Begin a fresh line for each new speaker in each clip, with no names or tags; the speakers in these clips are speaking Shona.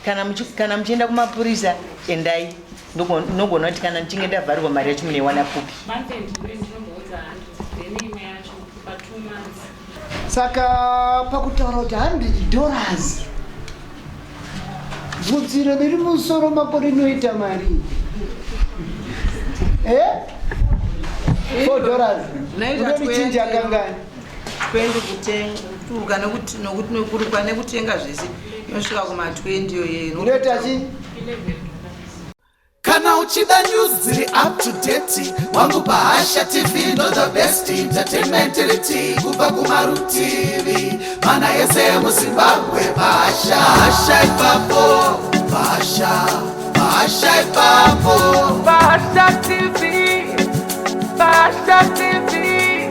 Kana muchi, kana muchienda kumapurisa endai ndogona kuti kana ndichinge ndavharirwa mari yacho munoiwana kupi.
Month end ndinomboudza 100 then imwe yacho pa 2 months.
Saka pakutaura kuti 100 dollars bvudzi riri musoro mako rinoita mari eh? 4 dollars unorichinja kangani?
20 kutenga kuturuka nekuruka nekutenga zvese inosvika kuma 20 yoye
inoita chii?
Kana uchida news dziri up to date wangu paHasha TV ndo the best entertainment riti kubva kumarutivi mana ese emuZimbabwe paHasha Hasha ipapo Pahasha Pahasha ipapo
Pahasha TV Pahasha TV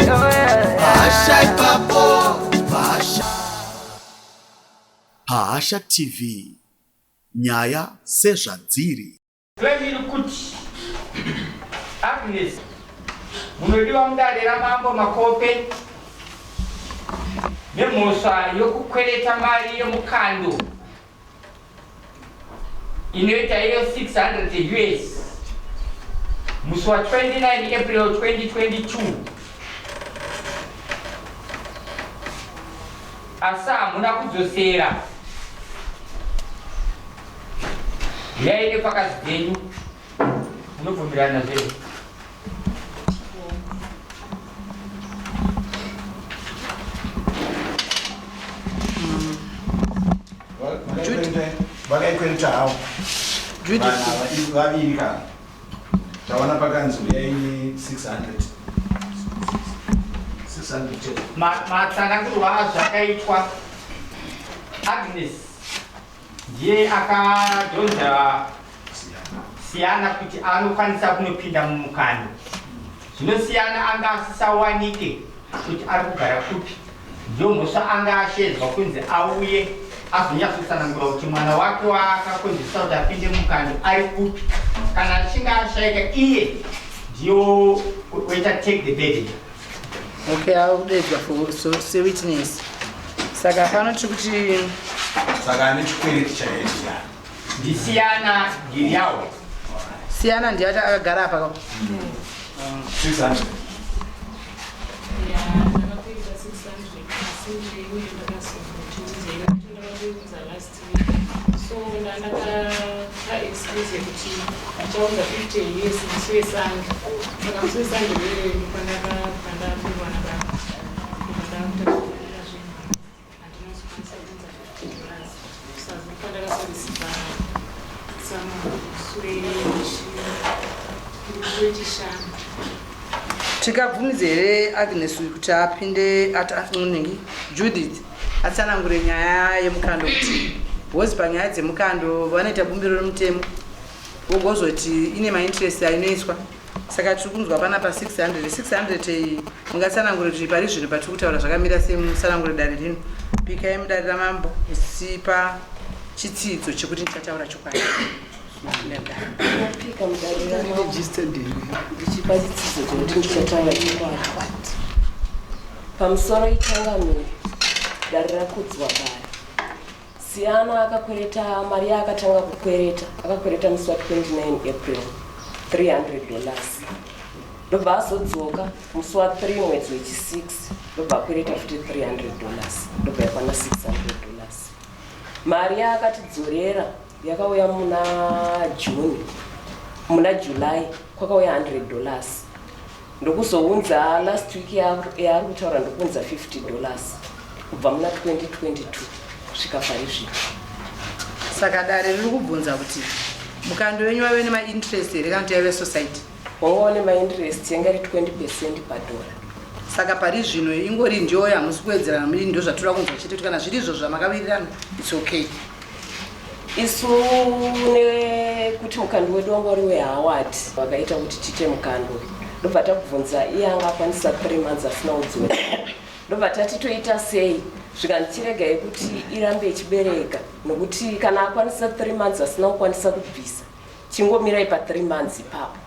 oh yeah.
Pahasha ipapo Pahasha Pahasha TV nyaya sezvadziri.
Claim iri kuti Agnes munodiwa mudare ramambo Makope nemhosva yokukwereta mari yemukando inoita iyo 600 us musi wa 29 April 2022 asi hamuna kudzosera. Huyai nepfakazi dzenyu munobvumirana zvenyu.
Vakaikwereta hawo vaviri ka taona pakanzi uyai ne 600
Matsanangurwo azvakaitwa Agnes ndiye akadhonza Siyana kuti anokwanisa kunopinda mumukando. Zvino Siyana anga asisawanike kuti ari kugara kupi. Ndiyo mhosva anga ashedzwa kunzi auye azonyatsotsanangura kuti mwana wake waakakonzeresa kuti apinde mukando ari kupi. Kana achinge ashaika iye ndiyo oita take the burden.
Okay, akudedzwa for so, sewitness. Saka pano tiri kuti
saka ane chikwereti chaiye
ndisiyana giriyawo
siyana ndiye ati akagara apa
600
So ndandakapa excuse yekuti ndichaunza 50 years musi weSunday. Saka musi weSunday iyoyo ndopandakapandapirwa nababa. Ndopandakutanga zvinhu. Handina kuzokwanisa kuunza 50 dollars. Saka ndopandakazoreceiva tsama musi wechishanu.
Tikabvumidze here Agnes uyu kuti apinde atingi Judith atsanangure nyaya yemukando kuti because panyaya dzemukando vanoita bumbiro remutemo vogozoti ine mainterest ainoiswa saka tiri kunzwa panapa 600 600 iyi mungatsanangure kuti pari zvino patiri kutaura zvakamira sei mutsanangure dare rino pikai mudare ramambo isipa chitsidzo chekuti ndichataura chokwadi
Ndapika mudare ramambo ndichipa chitsidzo chekuti ndichataura chokwadi. Pamusoro ichangamire dare rakudzwa dare. Siyana akakwereta mari yaakatanga kukwereta akakwereta musi wa 29 April 300 dollars ndobva azodzoka musi wa 3 mwedzi wechi6 ndobva akwereta futi 300 dollars ndobva yakwana 600 dollars mari yaakatidzorera yakauya muna June muna July kwakauya 100 dollars ndokuzounza last week yaari kutaura ndokuunza 50 dollars kubva muna 2022 kusvika pari zvino.
Saka dare riri kubvunza kuti mukando wenyu wave nemainterest here kana kuti yaive society?
Wanga une mainterest yanga iri 20 percent padhora.
Saka pari zvino ingori ndiyoyo hamusi kuwedzerana mudini ndozvatoda kunzwa chete kuti kana zviri izvo zvamakawirirana it's okay.
Isu nekuti mukando wedu wanga uri weHoward vakaita kuti tiite mukando ndobva takubvunza iye anga akwanisa 3 months asina kudzora ndobva tati toita sei zvikanzi chiregai kuti irambe ichibereka nokuti kana akwanisa 3 months asina kukwanisa kubvisa Chingomirai pa 3 months ipapo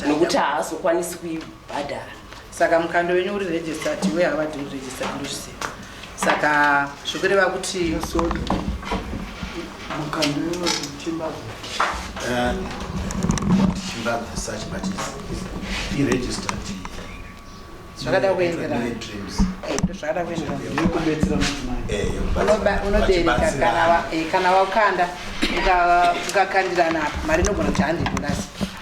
nokuti haazokwanisi kuibhadhara.
Saka mukando wenyu uri registered iwe havadi uri registered ndozviziva. Saka zvikureva kuti
Mukando yechimbabwe.
Not Zimbabwe as such, but is i-registered.
Zvakada kuenderana.
Dreams.
Zvakada kuenderana.
Ndekubetsera mudzimai.
Unobereka kana wakanda, ukakandirana apa, mari inogona kuti $100,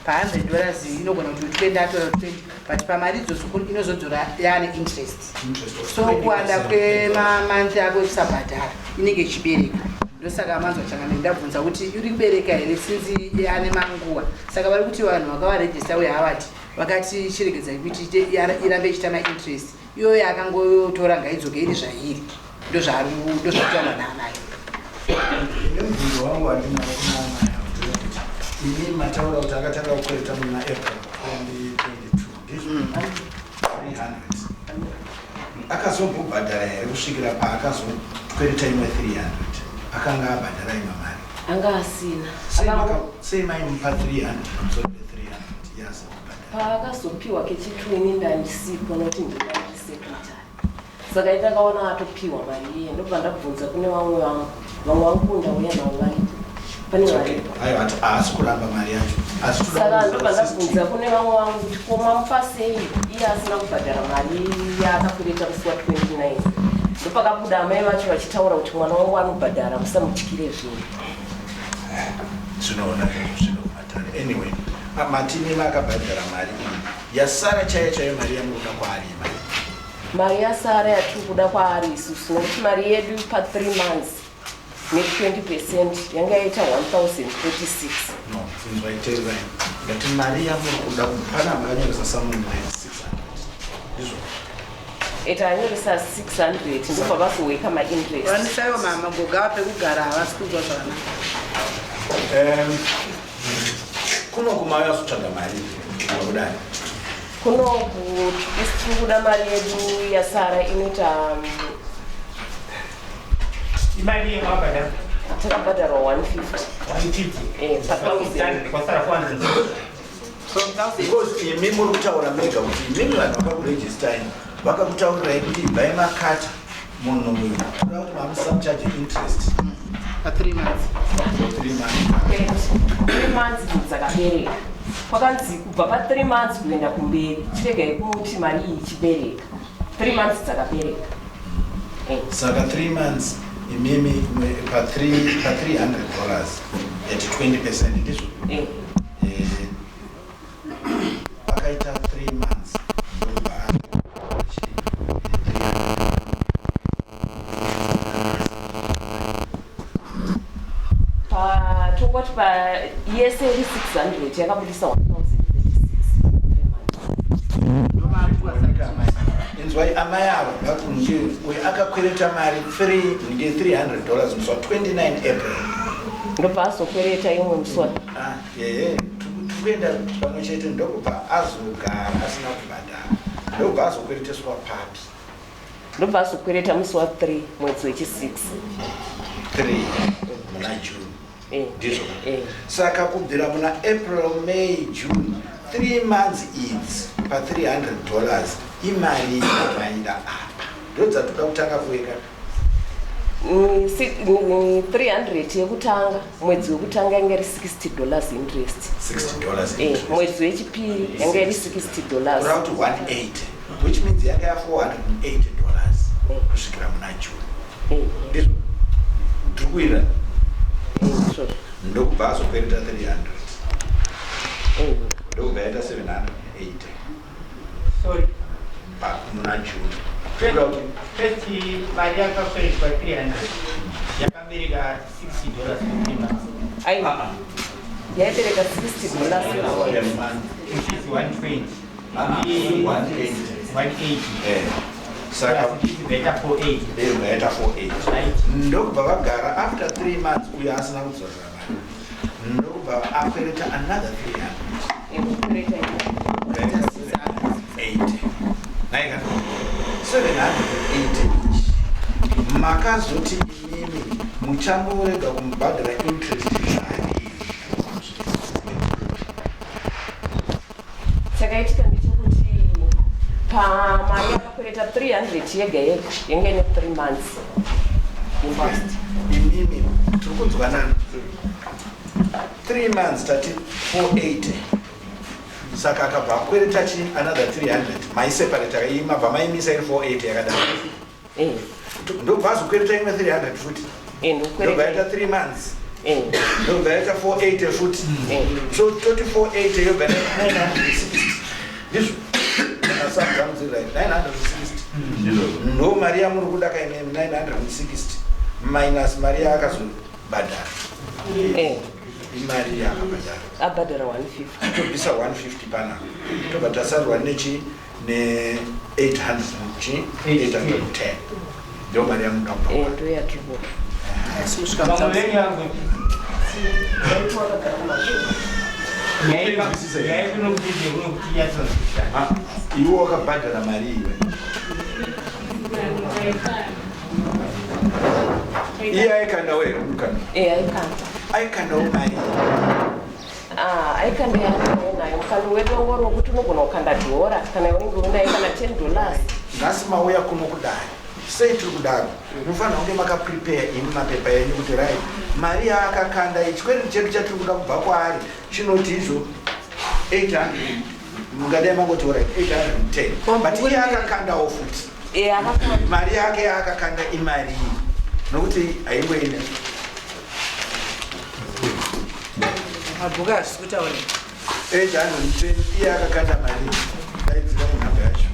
pa$100 inogona kuti 20 atora 20, but pamari idzodzo inozodzora yaane interest.
Interest of
So kuwanda
20%.
kwemamonths ako ekusabhadhara, inenge ichibereka. Ndosaka manzwa changamire ndabvunza kuti iri kubereka here since yaane manguva. Saka vari kuti vanhu vakavarejista uye havati vakati chiregedzai kuti irambe ichiita mainterest iyoyo, akangotora ngaidzoke iri zvairi. Ndozvataurwa naamai.
Nemubvunzo wangu wandinawo kuna amai avo ndewekuti imi mataura kuti akatanga kukwereta muna April 2022, ndizvo? 300 akazombobhadhara here kusvikira paakazokwereta imwe 300? Akanga abhadhara imwe mari?
Anga asina.
Sei maimupa 300 pamusoro pe300 yaasina?
Paakazopiwa kechitwini ndandisipo, nokuti ndinandiri secretary. Saka indakaona atopiwa mari iye, ndobva ndabvunza kune vamwe vangu. Vamwe vangu ndauya navo, varipo, pane varipo.
Aiwa, ati haasi kuramba mari yacho, asi toda
Saka
kuziva
ndobva
system.
ndabvunza kune vamwe vangu kuti ko mamupa sei iye asina kubhadhara mari yaakakwereta musi wa29? Ndopakabuda amai vacho vachitaura kuti mwana wangu anobhadhara, musamutyire zvinhu.
Zvinoona zvinobhadhara. Anyway, matini akabhadhara mari iyi yasara chaiyo chaiyo, mari yamunoda kwaari imari?
Mari yasara yatiri kuda kwaari isusu, nokuti mari yedu pa3 months ne20 percent yanga yaita 1046.
No, inzwaiteerai. Ndati mari yamuri kuda, pana makanyoresa samune 600, ndizvo?
Eta anyoresa 600, ndobva vazoweka mainterest.
Vanisaiwo magoga pekugara, havasi kunzwa zvakanaka.
Kuno kumauya kuzotsvaga mari wakudai?
Kunoku isi tiri kuda mari yedu yasara inoita
Imari yemabhadhara?
Takabhadharwa 150.
150?
Pa1000.
Kwasara 400.
Because imi muri kutaura mega kuti imimi vanhu vakakuregistai vakakutaurirai kuti ibvai makata munhu uyu, kuda kuti mamusamuchaje interest.
Pa3 months.
For 3 months.
3 months dzakabereka, kwakanzi kubva pa3 months kuenda kumberi chiregai kumuti mari iyi ichibereka. 3 months dzakabereka.
Saka 3 months imimi pa $300 at 20%, ndizvo?
Eh.
Pakaita 3 months, ndobva 300.
Tongoti pa yese iri 600 yakabudisa 1036.
Inzwai, amai ava vakunge uyu akakwereta mari 3 nge $300 musi wa29 April.
Ndobva azokwereta imwe musi wa
Ah, ehe, tikuenda pamwe chete. Ndokubva azogara asina kubhadhara, ndokubva azokwereteswa papi?
Ndobva azokwereta musi wa3 mwedzi wechi6.
3 muna June?
Eh.
Ndizvo?
Eh.
Saka kubvira muna April, May, June, 3 months idzi pa$300 imari yamaida apa ndodzatoda kutanga kuweka.
300 yekutanga, mwedzi wekutanga yanga iri $60 interest.
$60
Eh, mwedzi wechipiri yanga iri $60.
Kureva kuti 180, which means yanga ya$480 kusvikira muna June. Ndizvo tiri kuira? Ndokubva azokwereta 300, ndokubva yaita 780.
Sorry.
Muna June. Kureva kuti
First mari yakakweretwa 300 yakabereka $60 for 3 months.
Aiwa, yaibereka $60.
Which is 120.
Ah, 180.
180.
Saka
yaita 480.
Ndobva yaita 480, ndokubva vagara after 3 months uyo asina kudzorera mari, ndokubva akwereta another 300, 80 naika 780 ichi. Makazoti imimi muchamborega kumubhadhara interest zvadii?
Chakaitika ndechekuti pamari yakakwereta 300 yega yega yanga ine 3 months interest.
Imimi tiri kunzwanana? 3 months tati 480. Saka akabva akwereta chi another 300, maiseparata iyi, mabva maimisa iri 480 yakadaro. Ndobva azokwereta imwe 300 futi, ndobva yaita 3 months, ndobva yaita 480 futi. So toti 480 yobva yaita 960, ndizvo? Right, 960 ndo mari yamuri kuda kaine 960 minus mari yaakazobhadhara. Imari yaakabhadhara.
Abhadhara 150.
Tobvisa 150 panapa, tobva tasarwa nechi ne 800 chi 810, ndo mari yamuda kupa.
Ndo yatiri kuda.
Vamwe venyu vangu.
Wakagara kumashure.
Nyaya kunokuti kunokuti nyatsonzwisisa.
Iwe wakabhadhara mari iwe? Iye aikandawo here mukanda?
Aikanda.
Aikandawo mari?
Ah, aikanda yaanouya nayo. Mukando wedu wori wokuti unogona kukanda dhora kana unenge unayo, kana $10.
Nhasi mauya kuno kudai, sei tiri kudaro? Munofanira kunge makaprepare imi mapepa enyu kuti right, mari yaakakanda, chikwereti chedu chatiri kuda kubva kwaari chinoti izvo 800, mungadai mangoti right, 810, but iye akakandawo futi.
Akakanda.
Mari yake yaakakanda imari iyi, nokuti haingoenda.
Mabhuku hazvisi kutaurika.
810, iye akakanda mari, daidzirai nhamba yacho.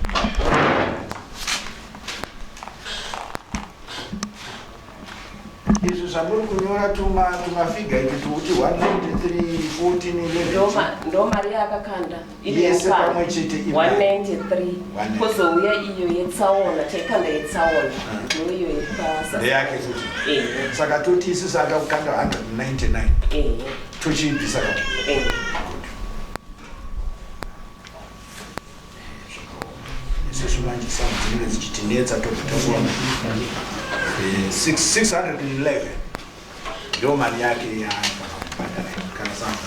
Izvi zvamuri kunyora tumafigure iti tukuti 193 14 11.
Ndo mari yaakakanda iri
Yese
yemukando.
pamwe chete imari.
193.
193.
Kwozouya iyo yetsaona, taikanda yetsaona, ndo iyo iri pasa.
Ndeyake futi. Saka toti isusu akakanda 199, tochiibvisa ka. Isusu manje samu dzinenge dzichitinetsa, tobva takuona 611 ndo mari yake yaanofanira kubhadhara kana samu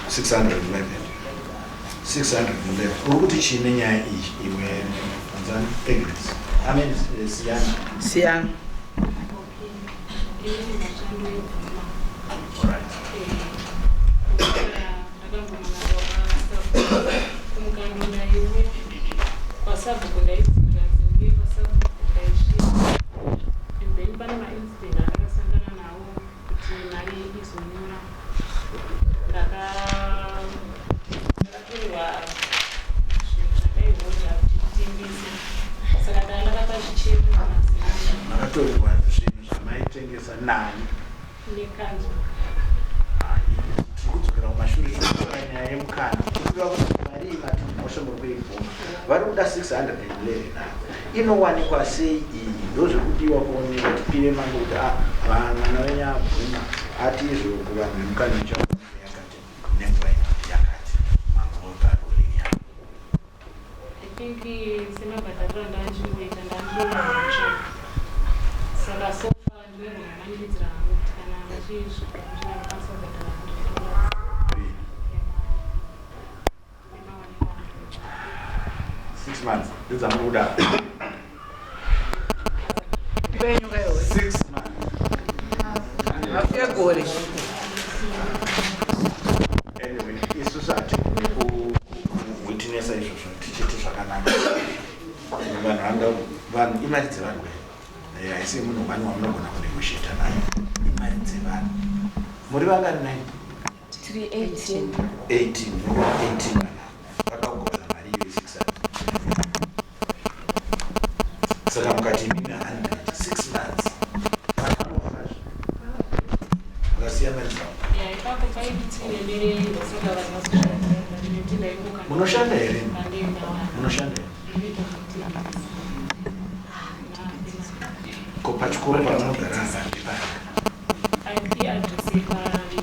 611, 611. Uri kuti chii nenyaya iyi iwe, anzani Agnes? I mean, Siyana.
Siyana.
Inini ndachandoibvuma.
Alright.
Kumukando ndaiuya, kwasabhuku ndaidzura nzimbe, kwasabhuku ndaisvika, and then pane maincident andakasangana nawo kuti mari izonyura. Ndakatorerwa zvinhu zvandaihodha kuti nditengese, saka ndaa ndakapa zvichemo madzimai.
Makatorerwa zvinhu zvamaitengesa nani?
Nekanzo.
Tiri kudzokera kumashure, tiri kutora nyaya yemukana. Tikuda kuti mari iyi mati mhosva muri kuibvuma, vari kuda 611 ava, inowanikwa sei iyi? Ndozvekudiwa kuonekwa, tipire mambo kuti a mwana wenyu abvuma, ati izvo kuvanhu vemukana yakati nenguva yakati, mambo voparuriri yavo.
I think semabhadhariro andandingoita, ndandinotsva, saka so far ndinogona kumanikidzira hangu kuti kana vachisvika ndinokwanisa kubhadhara $100 nemawaniro andoita.
6 months ndodzamuri kuda?
Penyu kaiwe.
6 months.
Hafu yegore.
Anyway, isusu hatigoni kuwitnessa izvozvo tichiti zvakanaka. Vanhu vanoda, vanhu imari dzevanhu. Haisi munhu wani wamunogona kunegotiata naye, imari dzevanhu. Muri vangani nai?
Tiri 18.
18, muri 18 vana vakakugovana mari iyo 600. Saka mukati imimi 100, 6 months, vanhu vanofazve mukasiya mari dzavo.
Ya, ipapo paitiremerei, saka vanhu vasozvaa nekuti ndaingokanda.
Munoshanda here?
Pandendawana.
Munoshanda here?
Ndinoita zvekutengesa.
Ko pachikoro pamunogara apa ndepari?
IP address yepari?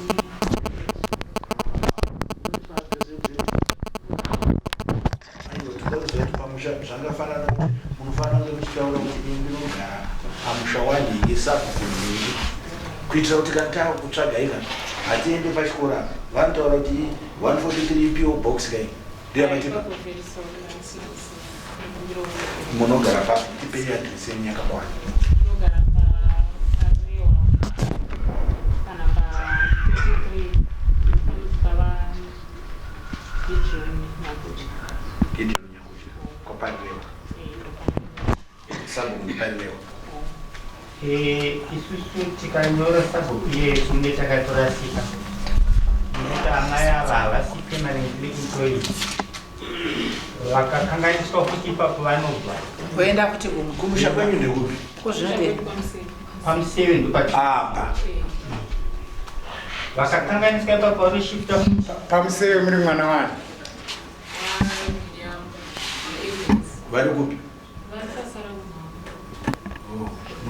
Aiwa, toda kuziva kuti pamusha zvangafanana kuti munofanira kunge muchitaura kuti ini ndinogara pamusha wanhingi, sabhuku nhingi, kuitira kuti kana taakutsvagai kana hatiende pachikoro apa, vanotaura kuti 143 PO box kai ndeyamatipa.
Ipapo very sorry, handisina kuziva. Ndinokumbirawo.
Munogara papi? Tipei adresi yenyu yakakwana.
Ndinogara parewa.
Isusu tikanyora sabhuku iyeyo tinenge takatorasika nekuti amai ava havasi permanently employed, vakakanganiswa futi ipapo vanobva.
Voenda futi kumwe.
Kumusha kwenyu ndekupi?
Kozvinodei?
Pamuseve ndopati.
Apa.
Vakakanganiswa ipapo vanoshifta futi.
Pamuseve muri mwana wani?
Vari kupi?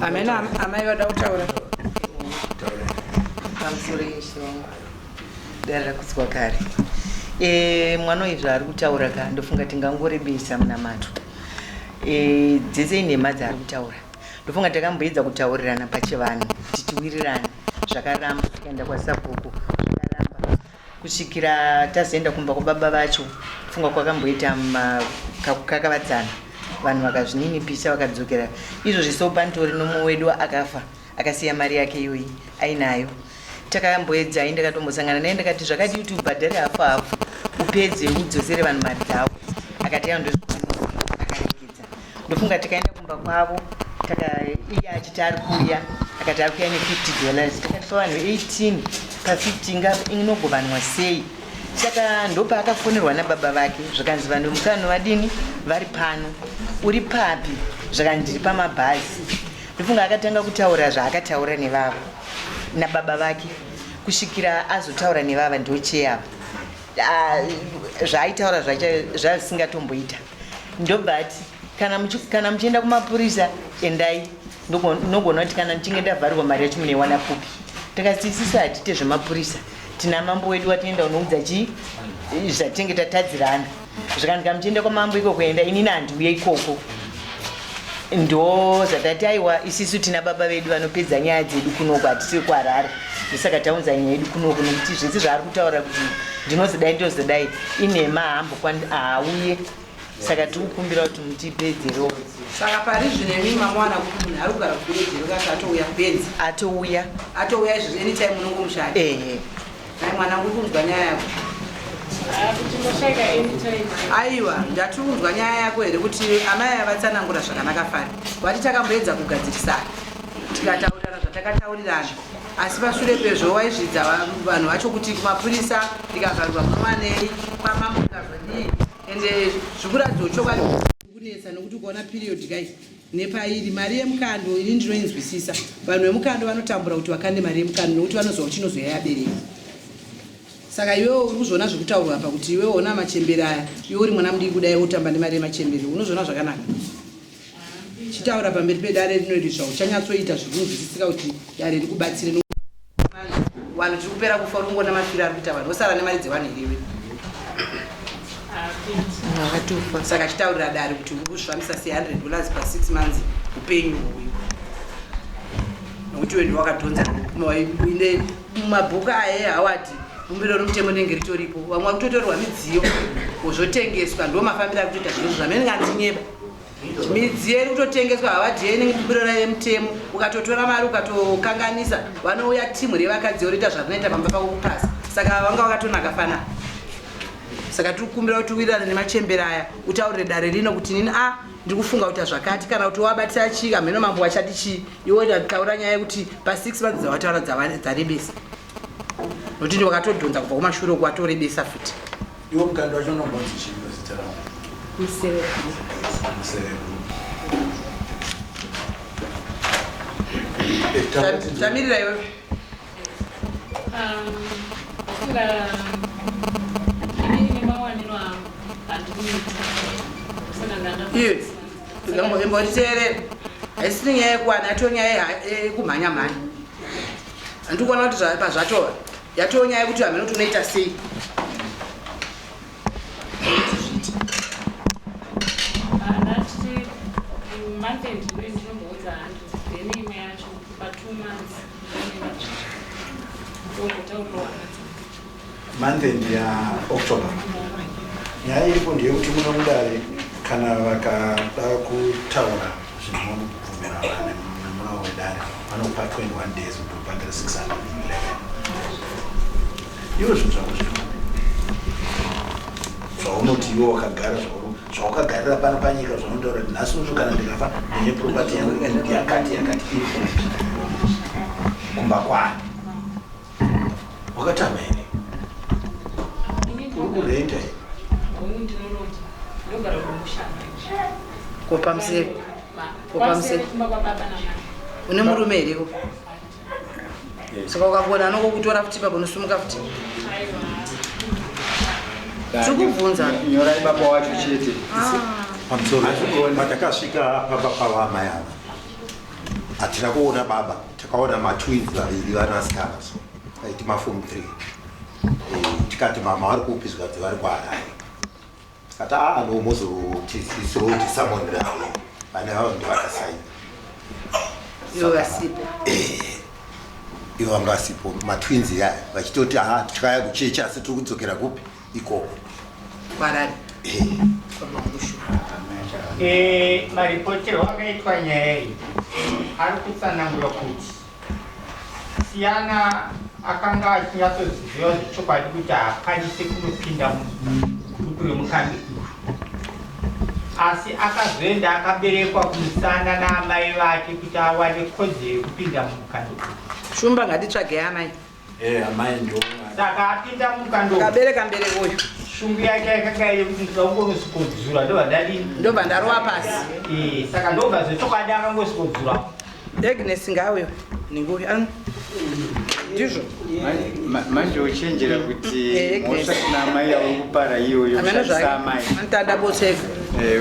Amena amai vada kutaura.
Pamusoro yeshe wangu, dare rakudzwa kare. Mwana uyu zvaari kutaura ka, ndofunga tingangorebesa munamato. Dzese inhema dzaari kutaura. Ndofunga takamboedza kutaurirana pachivanhu kuti tiwirirane, zvakaramba. Tikaenda kwasabhuku, zvakaramba, kusvikira tazoenda kumba kwababa vacho. Funga kwakamboita kakavadzana, vanhu vakazvininipisa, vakadzokera. Izvozvi so panitori nomumwe wedu akafa, akasiya mari yake iyoyi ainayo. Takamboedza, ai ndakatombosangana naye, ndakati zvakadii kuti ubhadhare hafu hafu, upedze udzosere vanhu mari dzavo. Akati ya, ndozvakaregedza. Ndofunga tikaenda kumba kwavo, iye achiti ari kuuya, akati ari kuuya ne$50. Takati pavanhu 18, pa50 nga inogovanwa sei? Saka ndopaakafonerwa nababa vake, zvakanzi vanhu vemukano vadini vari pano, uri papi? Zvakanzi ndiri pamabhazi. Ndofunga akatanga kutaura zvaakataura nevavo nababa vake, kusvikira azotaura nevava ndocheyava. Zvaaitaura zvazisingatomboita. Ndobva ati kana muchienda kumapurisa endai, ndogona kuti kana ndichinge ndavharirwa mari yacho munoiwana kupi? Takati isusu hatiite zvemapurisa, tina mambo wedu watinoenda unoudza chii zvatinenge tatadzirana. Zvakanzi kana muchienda kwamambo ikoko enda, inini handiuye ikoko. Ndo zvatati aiwa, isisu tina baba vedu vanopedza nyaya dzedu kunoko, hatisiri kuHarare. Ndosaka taunza nyaya yedu kunoko, nekuti zvese zvaari kutaura kuti ndinozodai ndinozodai inhema, haambokwani, haauye. Saka tiri kukumbira kuti mutipedzerewo.
Saka pari zvino imi mamuwana kuti munhu ari kugara kuvillage rokati atouya kubenzi?
Atouya.
Atouya izvozvo, anytime munongomushaya?
Ehe.
Nai mwanangu, uri kunzwa nyaya yako?
Tinoshaika anytime.
Aiwa, ndati kunzwa nyaya yako here kuti amai ava vatsanangura zvakanaka fani? Vati takamboedza kugadzirisana, tikataurirana zvatakataurirana, asi pashure pezvo waizvidza vanhu vacho kuti kumapurisa ndikavharurwa munowanei, kwamambo ndikazodii. Ende zvikuratidza chokwadi kunetsa, nokuti ukaona period kai nepairi mari yemukando, ini ndinoinzwisisa. Vanhu vemukando vanotambura kuti vakande mari yemukando, nokuti vanoziva kuti inozoya yabereka. Saka iwewo uri kuzviona zvekutaurwa apa kuti iwewo ona machembere aya, iwe uri mwana mudiki kudai wotamba nemari yemachembere, unozviona zvakanaka? Chitaura pamberi pedare rino iri zvauchanyatsoita zvikunzwisisika kuti dare rikubatsire. Vanhu tiri kupera kufa, uri kungoona mafiro ari kuita vanhu, vosara nemari dzevanhu here iwe?
Vakatofa.
Saka chitaurira dare kuti uri kuzvifambisa sei $100 pa6 months, upenyu huyu, nokuti iwe ndiwakadhonza ine mumabhuku aya eHoward, bumbiro romutemo rinenge ritoripo. Vamwe vari kutotorerwa midziyo zvotengeswa. Ndo mafambiro ari kutoita zvinhu zvamene ngandinyeba. Midziyo iri kutotengeswa. Howard inenge bumbiro rayo remutemo, ukatotora mari ukatokanganisa, vanouya timu revakadzi roita zvarinoita pamba pako kupasa. Saka vanga vakatonaka fanana. Saka tiri kukumbira kuti uwirirane nemachembere aya, utaurire dare rino kuti nini a ndiri kufunga kuita zvakati, kana kuti wabatira chii, hameno mambo wachati chii. Iwe taura nyaya yekuti pa6 months dzawataura dzarebesa, nokuti ndi wakatodhonza kubva kumashure uku, watorebesa futi.
Iwo mukando wacho unombonzi chii zita rawo?
Museve.
Museve Group.
Tamirira iwe.
Funga inini nemawaniro angu handikuita, saka ndanda
Iwe imbotiteerera, haisiri nyaya yekuwana, yatoo nyaya yekumhanya mhanya. Handiri kuona kuti pazvatova yatoo nyaya yekuti hameno kuti unoita sei.
Ndati month end ndo ndinomboudza 100, then imwe yacho pa2 months ndombotaurirawo hama dzangu.
Month end yaOctober. Nyaya iripo ndeyekuti muno mudare kana vakada kutaura zvinobvumirana nemurau wedare, vanokupa 21 days kuti ubhadhare 611. Iwo zvinhu zvako zviri zvaunoti iwe wakagara zvawakagarira pano panyika, zvaunotaura kuti nhasi uno kana ndikafa ndine property yangu yakati yakati, iri kupi? Kumba kwani? Wakatama here? Uri kurenta here?
Ko pamuseri? Ko pamuseri? Une murume here ko? Saka ukakuona anokukutora futi ipapo unosumuka futi. Tiri kubvunza.
Nyorai baba wacho chete.
Pamusoro patakasvika pamba pavamai ava hatina kuona baba, takaona matwins vaviri vanasikana so vaiti maform 3. Tikati mama vari kupi, zvikanzi vari kuHarare. Tikati aa no, mozotizivisawo kuti someone ravo vana vavo ndovakasaina.
Ivo vasipo.
Ivo vanga vasipo, matwins yaya vachitoti haa tikaya kuchechi asi tiri kudzokera kupi ikoko.
KuHarare.
Maripoterwo akaitwa nyaya iyi ari kutsanangura kuti Siyana akanga achinyatsoziva zvechokwadi kuti haakwanise kunopinda muduku remukambi uyu, asi akazoenda akaberekwa kumusana naamai vake kuti awane kodzero yekupinda mumukando uyu.
Shumba, ngatitsvagei amai.
Amai ndo.
Saka apinda mumukando,
Kabereka mbereko uyu.
Shungu yake yakanga iri kuti ndinoda kungonosvikodzura, ndobva ndadini?
Ndobva ndarova pasi.
Saka ndobva zvechokwadi akangosvikodzura.
Agnes ngauyo ninguyu ano ndizvo.
Manje uchenjera kuti
Eh,
mhosva kuna amai yauri kupara iyoyo
Amene
kushandisa amai.
Anotanda botso ega.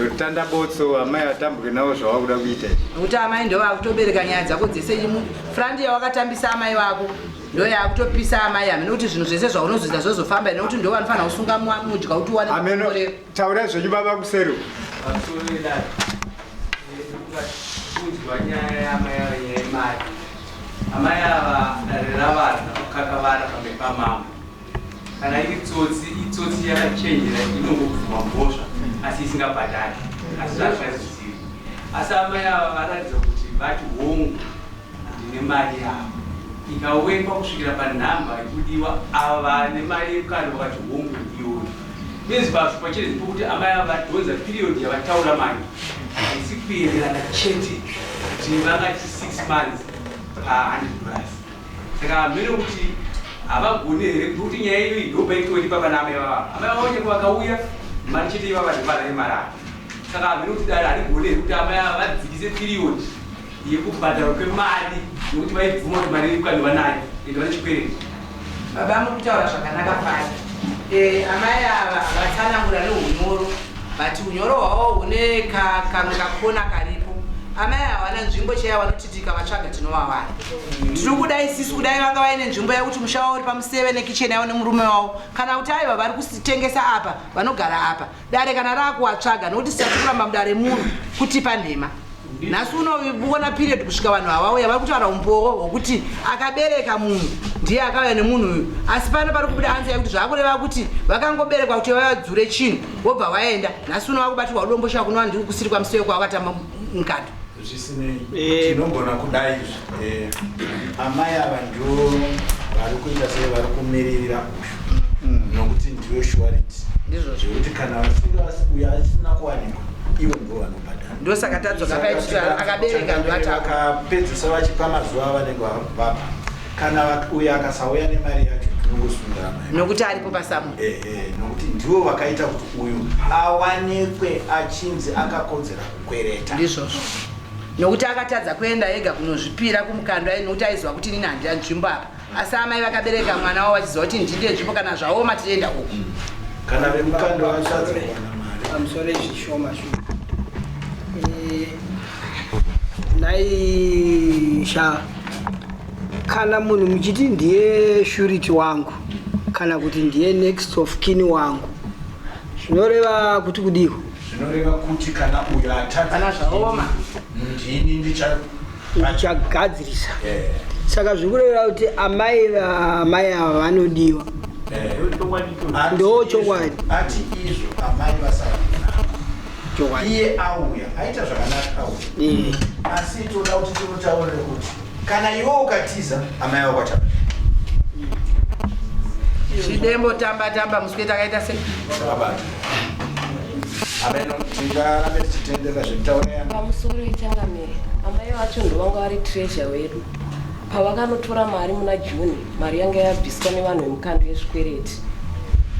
Utanda botso, amai vatambuke navo zvavakuda kuita izvi.
Nokuti amai ndo vakutobereka nyaya dzako dzese. Imu frandi yawakatambisa amai vako ndo yakutopisa amai hamene kuti zvinhu zvese zvaunozoita zvozofamba, nekuti ndo vanofanira kusunga mudya kuti uwane
Ameno.
kukorera.
Taurai zvenyu baba kuseri.
Pamusoro wedare, kuudzwa nyaya yaamai ava, nyaya yemari. Amai ava, dare ravanhu kukakavara pamberi pamambo. Kana iri tsotsi, itsotsi yakachenjera inongobvuma mhosva asi isingabhadhari, asi zvazvaizivi. Asi amai ava varatidza kuti vati hongu, ndine mari yavo, ikawekwa kusvikira panhamba yekudiwa. Ava vane mari yekukanda vakati hongu, iyoyo nezibasa pachete pokuti amai ava vadhonza period yavataura manje haisi kuenderana chete kuti vangati 6 months pa$100. Saka hamene kuti havagoni here, nokuti nyaya iyoyi ndopaitori pavana amai vava. Amai vava nyangwe vakauya, mari chete ivava ndivana nemari ava. Saka hamene kuti dare harigoni here kuti amai ava vadzikise period yekubhadharwa kwemari, nokuti vaibvuma kuti mari yekukandwa nayo ende vane chikwereti.
Baba, muri kutaura zvakanaka fani. Amai ava vatsanangura neunyoro, but unyoro hwavo hune kamwe kakona karipo. Amai havana nzvimbo chaiyo vanoti tikavatsvaga tinovawana. Tiri kuda isisu kudai vanga vaine nzvimbo yekuti musha wavo uri pamuseve nekicheni yavo nemurume wavo, kana kuti aiva vari kutengesa apa, vanogara apa, dare kana raakuvatsvaga, nokuti sisati kuramba mudare muno kutipa nhema. Nhasi unoona period kusvika vanhu havauya, vari kutaura umbowo hwokuti akabereka munhu ndiye akauya nemunhu uyu, asi pano pari kubuda anzi yekuti zvaakureva kuti vakangoberekwa kuti vavadzure chinhu vobva vaenda. Nhasi uno vakubatirwa udombo shava kunova ndiri kusiri kwamuseve kwavakatamba mukando.
Zvisinei, tinogona kudai izvi. Amai ava ndo vari kuita sei, vari kumiririra uyu nokuti ndiyo surety.
Ndizvozvo.
Zvekuti kana vasinga uyo asina kuwanikwa, ivo ndo vanobhadhara.
Ndosaka tadzoka paititi akabereka ndoataka.
Vakapedzisa vachipa mazuva avanenge vapa. Kana uyo akasauya nemari yacho, tinongosunga amai.
Nokuti aripo pasamu.
Ehe, nokuti ndivo vakaita kuti uyu awanikwe achinzi akakodzera kukwereta.
Ndizvozvo, nokuti akatadza kuenda ega kunozvipira kumukando ai, nokuti aiziva kuti inini handina nzvimbo apa, asi amai vakabereka mwana wavo vachiziva kuti ndinde nzvimbo, kana zvaoma tienda uku.
Kana vemukando vatadza kuwana mari.
Pamusoro zvishoma shoma. Nhai sha, kana munhu muchiti ndiye surety wangu kana kuti ndiye next of kin wangu, zvinoreva kuti kudiko?
Zvinoreva kuti kana uyo atadza,
Kana zvaoma.
ndini ndicha
Ndichagadzirisa. Saka zviri kureva kuti amai amai ava vanodiwa. Ndo chokwadi.
Ati izvo amai vasauya,
Chokwadi.
Iye auya, aita zvakanaka auya, asi toda kuti timutaurire kuti kana iwe ukatiza, amai vako vachapa.
Chidembo tamba tamba muswe takaita sei?
Takabata ameno, tingarambe tichitendera zvekutaura.
Pamusoro ichangamire, amai vacho ndovanga vari treasurer wedu. Pavakanotora mari muna June, mari yanga yabviswa nevanhu vemukando yezvikwereti.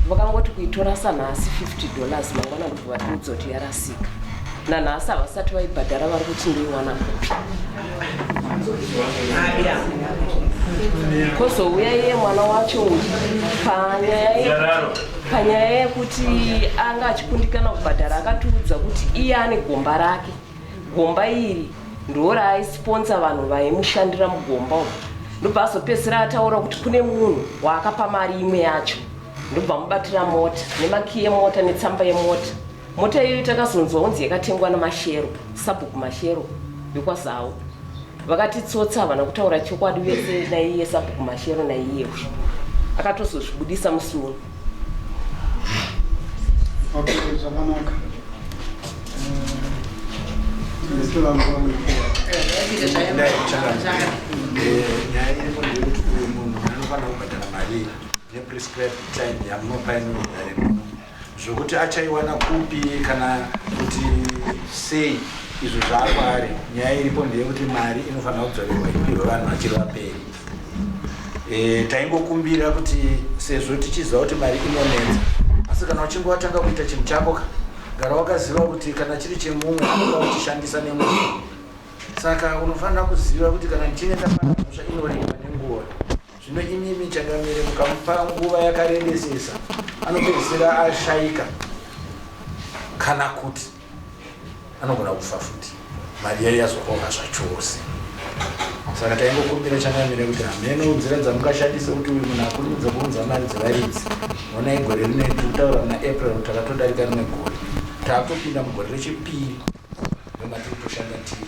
Vakangoti kuitora sanhasi 50 dollars mangwana ndobva vatiudza kuti yarasika. Nanhasi havasati vaibhadhara vari kuti ndoiwana kupi. Kozouya iye mwana wacho uyu panyaya panyaya yekuti anga achikundikana kubhadhara akatiudza kuti iye ane gomba rake. Gomba iri ndoraaisponsa vanhu vaimushandira mugomba umu ndobva azopedzisira ataura kuti kune munhu waakapa mari imwe yacho ndobva amubatira mota nemakiyi emota netsamba yemota mota iyoyo takazonzwa kunzi yakatengwa namashero sabhuku mashero vekwazawo vakatitsotsa havana kutaura chokwadi vese naiye sabhuku mashero naiye uyu akatozozvibudisa musi uno
Okay, zvakanaka.
Nyaya iripo ndeyekuti uyu munhu anofanira kubhadhara mari neprescribed time yamunopa inodare muno zvokuti achaiwana kupi kana kuti sei izvo zvaakwaari nyaya iripo ndeyekuti mari inofanira kudzorerwa ipihwe vanhu vachiri vapenyu e, taingokumbira kuti sezvo tichiziva kuti mari inonetsa asi kana uchinge watanga kuita chinhu chako ka gara wakaziva kuti kana chiri chemumwe anoda kuchishandisa nemumwe saka unofanira kuziva kuti kana ndichinge ndapara mhosva inorema nenguva zvino imimi changamire mukamupa nguva yakarebesesa anopedzisira ashaika kana kuti anogona kufa futi mari yayo yazokova zvachose saka taingokumbira changamire kuti hameno nzira dzamungashandise kuti uyu munhu akurumidze kuunza mari dzevaridzi honai gore rine tiri kutaura muna april takatodarika rimwe gore taakutopinda mugore rechipiri ndomatiri kutoshanda tiri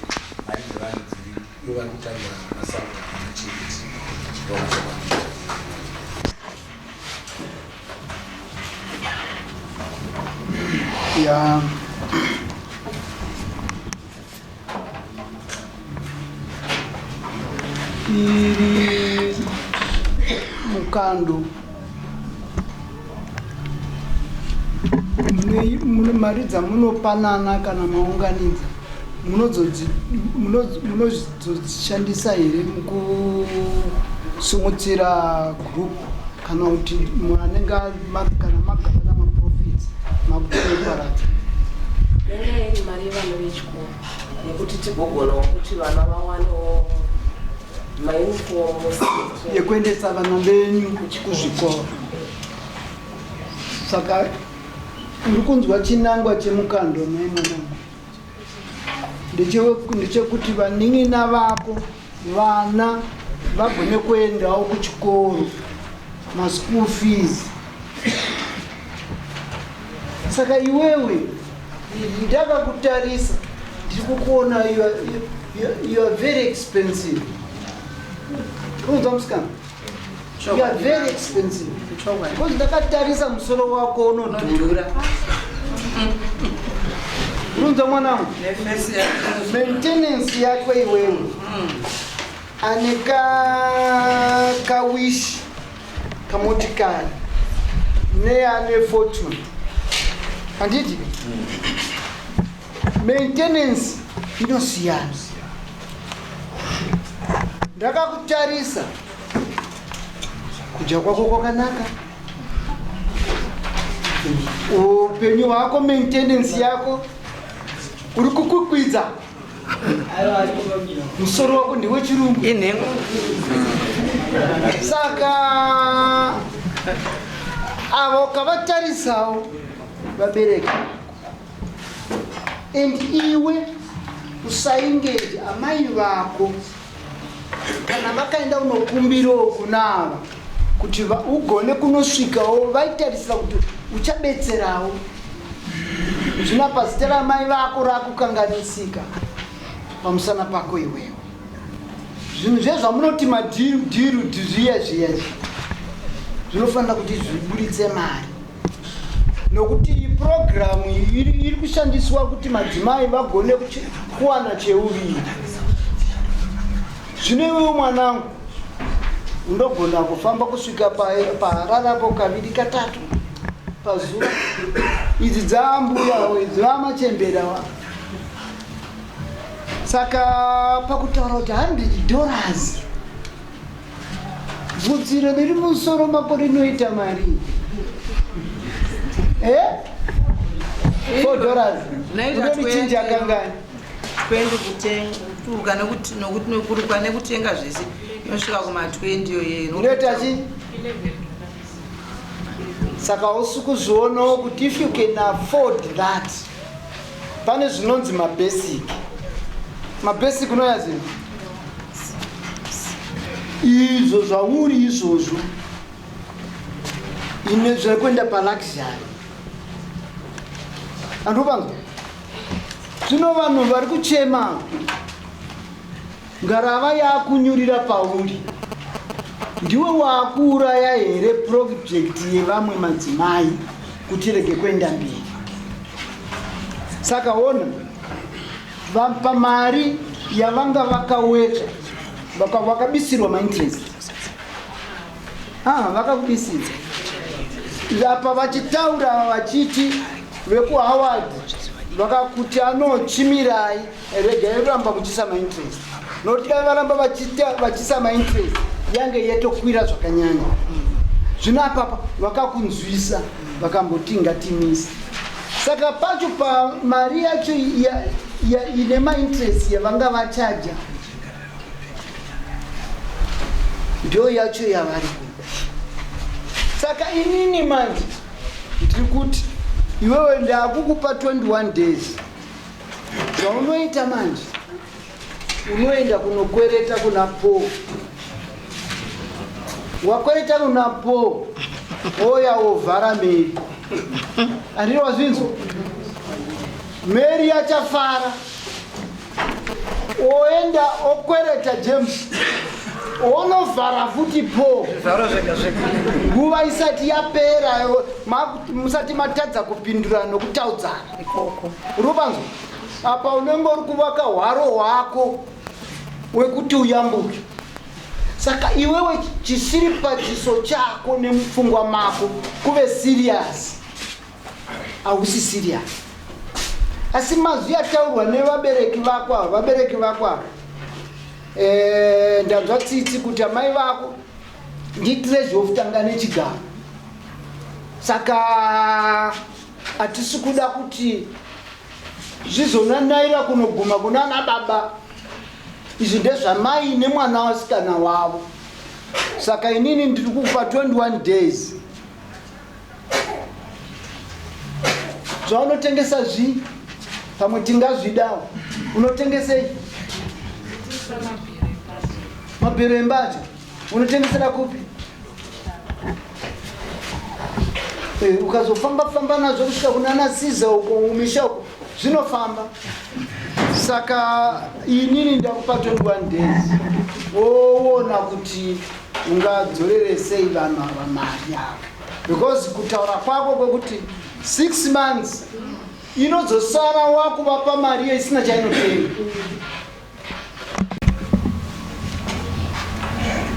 mari dzevanhu dziri ivo vari kutambura namasaura anachiviti ndomachokwadi
Ya. Iri mukando mune mari dzamunopanana kana maunganidza munozodzishandisa here mukusimudzira group kana kuti munhu anenge kana magavana maprofits makutoiparadza
yanga iri mari yevana vechikoro yekuti tigogonawo kuti vana vawanewo maunifomu
yekuendesa vana venyu kuzvikoro saka uri kunzwa chinangwa chemukando mai mwanangu ndechekuti vanin'ina vako vana vagone kuendawo kuchikoro maschool fees saka iwewe ndakakutarisa ndiri kukuona you are very expensive unzwa musikana You are very expensive. Because ndakatarisa musoro wako unodhura. Unonzwa mwanangu? Maintenance yako iwewe. Ane ka kawish kamotikari neane fortune. Handiti? Maintenance inosiyana. Ndakakutarisa kudya kwako kwakanaka upenyu hwako maintenance yako uri kukwikwidza musoro wako ndewechirungu
inhengo
saka avo kavatarisawo vabereki and iwe usaingeji amai vako kana vakaenda unokumbirawo kunava kuti ugone kunosvikawo vaitarisira kuti uchabetserawo zvino apa zita ramai vako rakukanganisika pamusana pako iwewe zvinhu zve zvamunoti madhiru dhiru zviya zviya zvinofanira kuti zviburitse mari nokuti purogiramu iri kushandiswa kuti madzimai vagone kuwana cheuviri zvino iwewe mwanangu unogona kufamba kusvika pahararapo kaviri katatu pazuva idzi dzaambuya idzi vamachembera wa saka pakutaura kuti 100 dollars Bvudzi iro riri musoro mako rinoita mari eh? 4 dollars unorichinja kangani?
20 kutenga nekuruka nekutenga zvese inosvika kuma 20 yoye
inoita chi saka usi kuzvionawo kuti if you can afford that pane zvinonzi mabasic mabasic unoyaziva izvo zvauri izvozvo ine zvekuenda paluxury andiupanzwa zvino vanhu vari kuchema ngarava yakunyurira pauri ndiwe wakuuraya here project yevamwe madzimai kuti rege kuenda mberi saka ona pamari yavanga vakaweta vakabisirwa mainterest ah, vakakubisira apa vachitaura vachiti vekuhoward vakakuti anochimirai regai ramba muchisa mainterest nokuti dai varamba vachisa mainterest yange yetokwira zvakanyanya zvino apapa vakakunzwisa vakamboti ngatimisa saka pacho pamari yacho ine mainterest yavanga vachaja ndo yacho yavari kuda saka inini manje ndiri kuti iwewe ndakukupa 21 days zvaunoita manje unoenda kunokwereta kuna paul wakwereta kuna paul oya wovhara meri andiri wazvinzwa meri achafara oenda okwereta james onovhara futi po nguva isati yapera musati matadza kupindurana nokutaudzana rupanzwa apa unenge uri kuvaka hwaro hwako wekuti uyambuke saka iwewe chisiri pachiso chako nemupfungwa mako kuve siriyasi hausi serious asi mazwi ataurwa nevabereki vako ava vabereki vako ava eh, ndanzwa tsitsi kuti amai vako nditreasure of tanga nechigaro saka hatisi kuda kuti zvizonanaira kunoguma kunana baba izvi ndezvamai nemwana wasikana wavo saka inini ndiri kupa 21 days zvaunotengesa zvii pamwe tingazvidawo unotengesei mabhero embatya unotengesera kupi eh, ukazofamba famba nazvo kusvika kunana siza uko umisha uko zvinofamba saka inini ndakupa 21 days woona kuti ungadzorere sei vanhu ava mari yavo because kutaura kwako kwekuti 6 months inozosara wakuvapa mari iyo isina chainotenga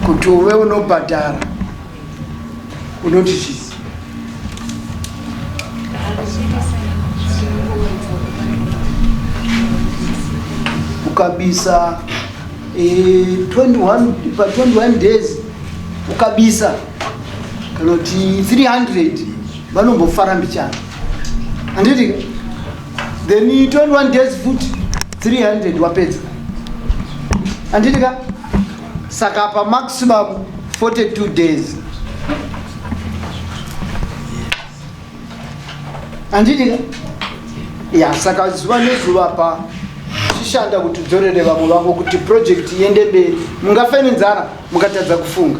kuti uve unobhadhara unoti chii ukabisa 21 pa 21 days ukabisa kana kuti 300 vanombofara mbichana handiti then 21 days futi 300 wapedza handiti ka saka pa maximum 42 days handiti ka ya saka zuva nezuva pa chishanda kuti udzorere vamwe vako kuti project iende mberi mungafe nenzara mukatadza kufunga.